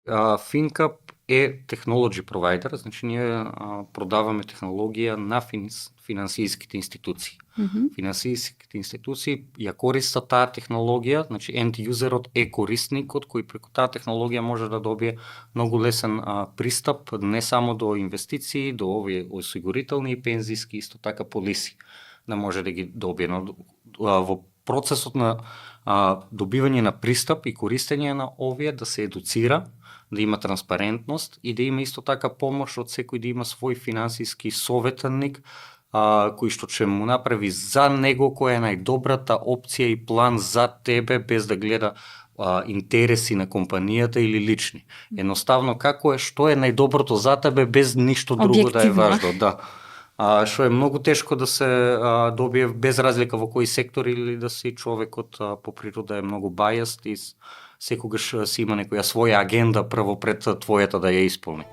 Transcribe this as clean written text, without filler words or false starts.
FinCap е технологи провайдер, значи ние продаваме технологија на финансиските институции. Финансиските институции ја користат таа технологија, значи end юзерот е корисникот кој преку таа технологија може да добие многу лесен пристап не само до инвестиции, до овие осигурителни и пензиски, исто така полиси, да може да ги добие. Но во процесот на добивање на пристап и користење на овие да се едуцира, да има транспарентност и да има исто така помош од секој да има свој финансиски советник кој што ќе му направи за него која е најдобрата опција и план за тебе без да гледа интереси на компанијата или лични. Едноставно како е, што е најдоброто за тебе без ништо друго да е важно. Да. Што е многу тешко да се добие без разлика во кој сектор или да си човекот по природа е многу бајаст и секогаш си има некоја своја агенда прво пред твојата да ја исполни.